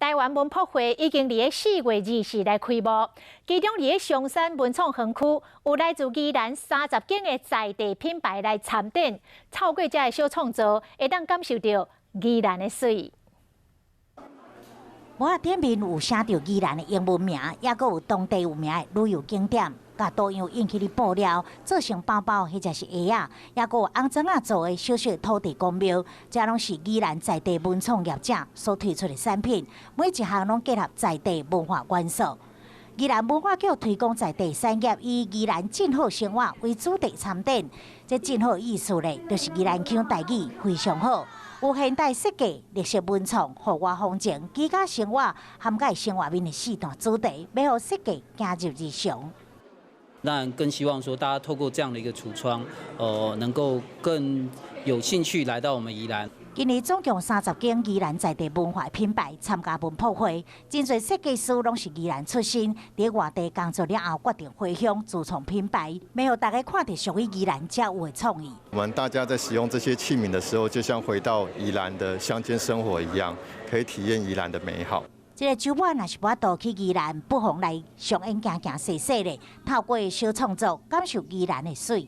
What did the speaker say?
台灣文博會已經佇咧4月20日來開幕，其中佇咧松山文創園區有來自宜蘭30間的在地品牌來參展，透過這个小創作，會當感受著宜蘭的媠。帽仔頂面有寫著宜蘭的英文名，抑閣有當地有名的旅遊景點，共圖樣印起的布料做成包包或者是鞋仔，抑閣有紅磚仔做的小小土地公廟，這攏是宜蘭在地文創業者所推出的產品，每一項攏結合在地文化元素。宜蘭文化局推廣在地產業，以宜蘭真好生活為主題參展。這真好意思咧，就是宜蘭腔台語非常好，有現代設計、綠色文創、戶外風情、居家生活，涵蓋生活面的四大主題，欲予設計走入日常。當然，更希望說大家透過這樣的一個櫥窗，能夠更有興趣來到我們宜蘭。今年總共30間宜蘭在地文化品牌參加文博會，真濟設計師攏是宜蘭出身，佇外地工作了後，決定回鄉自創品牌，欲予大家看著屬於宜蘭才有的創意。我們大家在使用這些器皿的時候，就像回到宜蘭的鄉間生活一樣，可以體驗宜蘭的美好。這个週末若是無法度去宜蘭，不妨來上演行行踅踅咧，透過小創作感受宜蘭的媠。